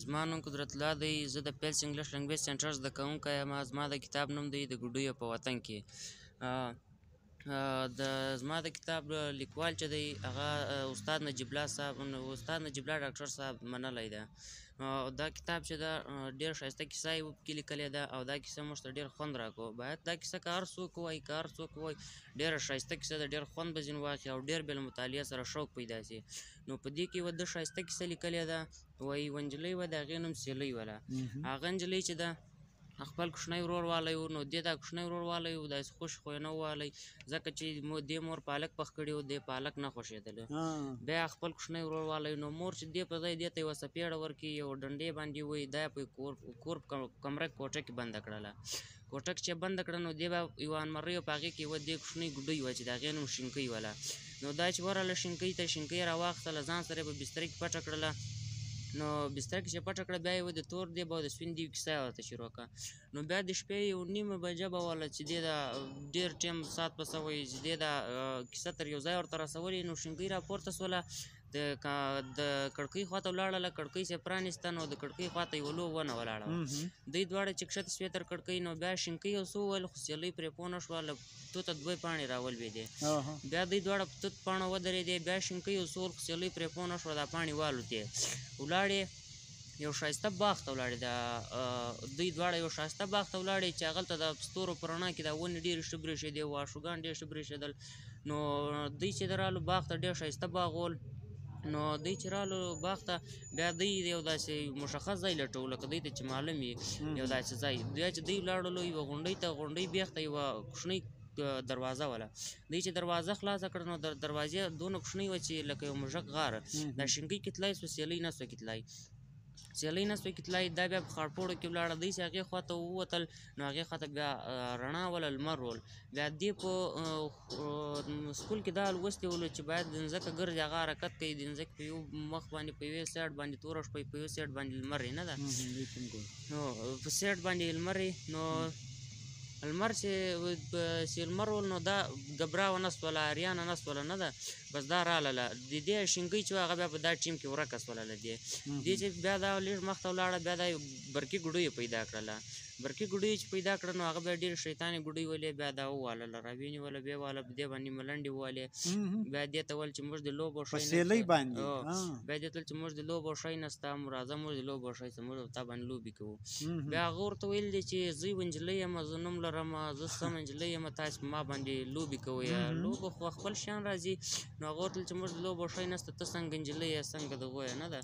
زما نوم قدرت الله دی. زه د پیلس انګلیش لنګویج سنټر زده کوونکی یم. زما د کتاب نوم دی د ګوډیو په وطن کې. د زما د کتاب لیکوال چې دی هغه استاد نجیب الله صاحب، استاد نجیب الله ډاکټر صاحب منلی ده. دا کتاب چې ده ډېر ښایسته کیسه یې پکې لیکلې ده او دا کیسه موږ ته ډېر خوند راکړو. باید دا کیسه که هر څوک ووایي، که هر څوک ووایي، ډېره ښایسته کیسه ده، ډېر خوند به ځینې واخلي او ډېر به له مطالعې سره شوق پیدا شي. نو په دې کې یوه ده ښایسته کیسه لیکلې ده. وایي یوه نجلۍ وه، د هغې نوم سیلۍ وله. هغه نجلۍ چې ده خپل کوچنی ورور والی و. نو دې دا کوچنی ورور والی و، داسې خوش خو یې نه والی، ځکه چې دې مور پالک پخ کړي و، دې پالک نه خوښېدله. بیا خپل کوچنی ورور والی، نو مور چې دې په ځای دې ته یوه څپېړه ورکړي، یو ډنډې باندې وایي، دا یې په کور کمره کوټه کې بنده کړله. کوټه کې چې بنده کړه، نو دې به یوه المارۍ وه، په هغې کې یوه دې کوچنۍ ګوډۍ وه چې د هغې نوم شینکۍ وله. نو دا چې ورغله شینکۍ ته، شینکۍ یې راواخیستله، ځان سره یې په بستره کې پټه کړله. نو بستر کې چې پټه کړه، بیا یې د تور دیب او د سپین دیب کیسه یې ورته شروع کړه. نو بیا د شپې یو نیمه بجه به وله چې دې دا ډېر ټایم ساعت په سوی چې دې دا کیسه تر یو ځای ورته رسولې. نو شینکۍ راپورته سوله، د کړکۍ خواته ولاړله، کړکۍ چې پرانیسته، نو د کړکۍ خواته یوه لو ونه ولاړه وه. دوی دواړه چې کښته سوې تر کړکۍ، نو بیا شینکۍ یو څه وویل، خو سیلۍ پرې پوه نه شوه، له توته دوې پاڼې راولوېدې. بیا دوی دواړه په توت پاڼه ودرېدې. بیا شینکۍ یو څه وویل، خو سیلۍ پرې پوه نه شوه، دا پاڼې والوتې، ولاړې یو ښایسته باغ ته ولاړې. دا دوی دواړه یو ښایسته باغ ته ولاړې چې هغلته د ستورو په رڼا کې دا ونې ډېرې ښه برېښېدې، واشوګان ډېر ښه برېښېدل. نو دوی چې رالو باغ ته، ډېر ښایسته باغ ول. نو دوی چې رالو باغ ته، بیا دوی یو داسې مشخص ځای لټو، لکه دوی ته چې معلوم وي یو داسې ځای. بیا چې دوی ولاړلو یوه غونډۍ ته، غونډۍ بېخ ته یوه کوچنۍ دروازه وله. دوی چې دروازه خلاصه کړه، نو د دروازې دونه کوچنۍ وه چې لکه یو موږک غار. دا شینکۍ کې تلای سوه، سیلۍ نه سوه کتلای، سیلۍ نه سوه کتلای. دا بیا په خاړپوړو کې ولاړه. دوی چې هغې خوا ته ووتل، نو هغې خوا ته بیا رڼا وله، لمر ول. بیا دې په سکول کې دا لوستي ولو چې باید د مځکه ګرځي، هغه حرکت کوي د مځکې په یو مخ باندې، په یوې سایډ باندې توره شپه، په یو سایډ باندې لمر یې نه ده، نو په سایډ باندې لمر یې. نو لمر چې لمر ول، نو دا ګبرا ونه سوله، اریانه نه سوله، نه ده، بس دا رالله. د دې شینکۍ چې وه هغه بیا په دا ټیم کې ورکه سوله له دې. دې چې بیا دا لږ مخته ولاړه، بیا دا یو برقي ګوډۍ یې پیدا کړله. برقي ګوډۍ چې پیدا کړه، نو هغه بیا ډېرې شیطانې ګوډۍ ولې، بیا دا ووالله، راویې نیوله، بیا واله په دې باندې ملنډې ووالې. بیا دې ته ویل چې موږ د لوبو شی سیلۍ باندې. بیا دې ته ویل چې موږ د لوبو شی نسته، راځه موږ د لوبو شی څه، موږ تا باندې لوبې کوو. بیا هغه ورته ویل دي چې زه یوه نجلۍ یم، زه نوم لرم، زه سمه نجلۍ یم، تاسې په ما باندې لوبې کوئ، لوبو خو خپل شیان راځي. نو هغه ورته ویل چې موږ د لوبو شی نسته، ته څنګه نجلۍ یې، څنګه دغه یې نه ده.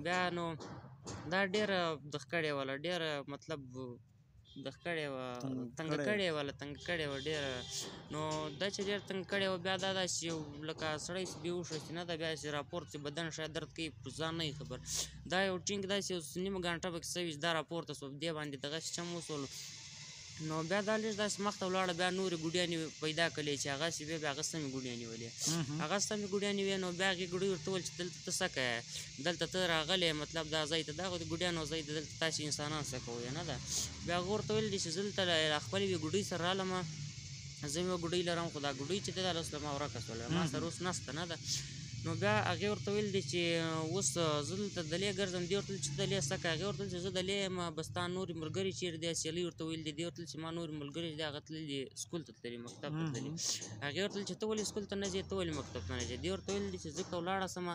بیا نو دا ډېره دغه کړې وله، ډېره مطلب دغه کړې وه، تنګه کړې وله، تنګه کړې وه ډېره. نو دا چې ډېره تنګه کړې وه، بیا دا داسې یو لکه سړی چې بېهوښه شي نه ده، بیا چې راپورته شي بدن شاید درد کوي، په ځان نه وي خبر. دا یو ټینګ داسې یو نیمه ګنټه پکې سوي چې دا راپورته شو، دې باندې دغسې چم وشولو. نو بیا دا لږ داسې مخته ولاړه، بیا نورې ګوډیانې پیدا کړلې چې هغه سې بیا هغه سمې ګوډیانې ولې، هغه سمې ګوډیانې وې. نو بیا هغې ګوډۍ ورته وویل چې دلته ته څه کوې، دلته ته راغلې، مطلب دا ځای ته، دا خو د ګوډیانو ځای دی، دلته تاسې انسانان څه کوئ نه ده. بیا هغه ورته ویل دي چې زه دلته له خپلې یوې ګوډۍ سره رالم، زه یوه ګوډۍ لرم، خو دا ګوډۍ چې ده دا اوس له ما ورکه سوله، ما سره اوس نسته نه ده. نو بیا هغې ورته ویل دي چې اوس زه دلته دلې ګرځم. دې ورته ویل چې دلې څه کوې؟ هغې ورته ویل چې زه دلې یم، بس تا نورې ملګرې چېرې دي؟ سیلۍ ورته ویل دي. دې ورته ویل چې ما نورې ملګرې دي، هغه تللي دي سکول ته تللي، مکتب ته تللي. هغې ورته ویل چې ته ولې سکول ته نه ځې، ته ولې مکتب ته نه ځې؟ دې ورته ویل دي چې زه که ولاړه سم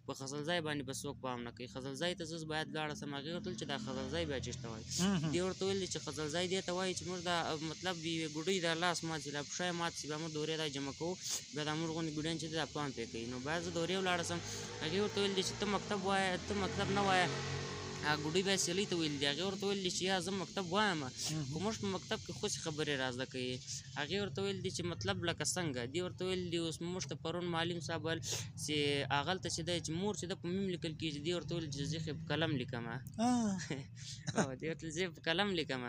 په خزلځای باندې به څوک پام نه کوي، خزلځای ته زه باید لاړه سم. هغې ورته ویل چې دا خزلځای بیا چېرته وایي؟ دې ورته ویل دي چې خزلځای دې ته وایي چې موږ دا مطلب یوې ګوډۍ دا لاس مات شي، دا پښه یې مات شي، بیا موږ دورې دا جمع کوو، بیا دا موږ غوندې ګوډیان چې دا پام پرې کوي، نو باید زه دورې ولاړه سم. هغې ورته ویل دي چې ته مکتب وایه، ته مکتب نه وایه. هغه ګوډۍ بیا سیلۍ ته ویل دي. هغې ورته ویل دي چې یا زه مکتب وایم، خو موږ په مکتب کې خوشې خبرې را زده کوي. هغې ورته ویل دي چې مطلب لکه څنګه؟ دې ورته ویل دي اوس موږ ته پرون معلم صاحب ویل چې هغلته چې دی چې مور چې ده په میم لیکل کېږي. دې ورته ویل چې زه خو په قلم لیکم. دې ورته ویل زه په قلم لیکم.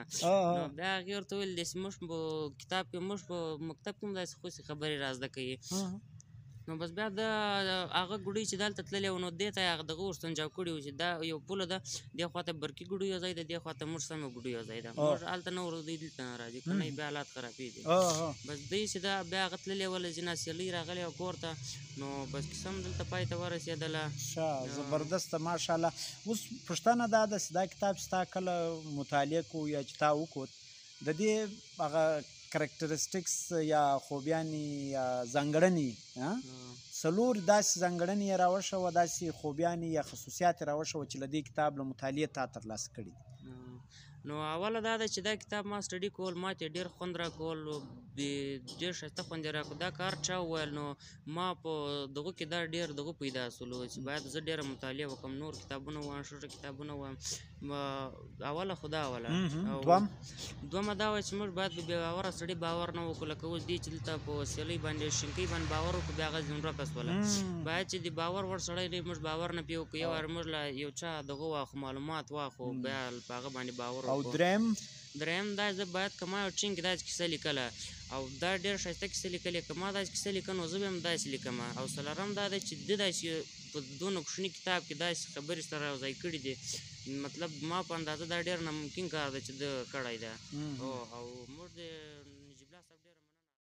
نو بیا هغې ورته ویل دي چې موږ په کتاب کې، موږ په مکتب کې هم داسې خوشې خبرې را زده کوي. نو بس بیا د هغه ګوډۍ چې دلته تللې وه، نو دې ته یې هغه دغه ورسنجاو کړي وو چې دا یو پوله ده، دې خوا ته برکي ګوډۍ یو ځای ده، دې خوا ته موږ سمه ګوډۍ یو ځای ده، موږ هلته نه ورځو، دوی دلته نه راځي، که نه بیا حالات خرابېږي. بس دوی چې دا بیا هغه تللې وه، له ځینه سیلۍ راغلې وه کور ته، نو بس کیسه هم دلته پای ته ورسېدله. ښه، زبردسته، ماشاءالله. اوس پوښتنه دا ده چې دا کتاب چې تا کله مطالعه کو یا چې تا وکوت، د دې هغه کرکټرسټکس یا خوبیانې یا ځانګړنې، څلور داسې ځانګړنې یې راوښوه، داسې خوبیانې یا خصوصیات یې راوښوه چې له دې کتاب له مطالعې تا ترلاسه کړي دي. نو اوله دا ده چې دا کتاب ما سټډي کول، ما ته ډېر خوند راکول، ډېر ښایسته خوند یې راکړ. دا کار چا وویل، نو ما په دغو کې دا ډېر دغه پیدا سولو چې باید زه ډېره مطالعه وکړم، نور کتابونه وایم، ښه ښه کتابونه وایم. اوله خو دا وله. دوهم؟ دوهمه دا وه چې موږ باید په بې باوره سړي باور نه وکړو، لکه اوس دې چې دلته په سیلۍ باندې شینکۍ باندې باور وکړو، بیا هغه ورکه سوله. باید چې د باور وړ سړی دی، موږ باور نه پرې وکړو، یو وار موږ له یو چا دغه واخو، معلومات واخو، بیا په هغه باندې باور او وکړو. دریم؟ دریم دا زه باید که ما یو ټینګ کې داسې کیسه لیکله او دا ډېره ښایسته کیسه لیکلې، که ما داسې کیسه لیکه نو زه به هم داسې لیکم. او څلورم دا دی چې ده داسې په دونه کوچني کتاب کې داسې خبرې سره یو ځای کړي دي، مطلب ما په اندازه دا ډېر ناممکن کار دی چې ده کړی دی. او موږ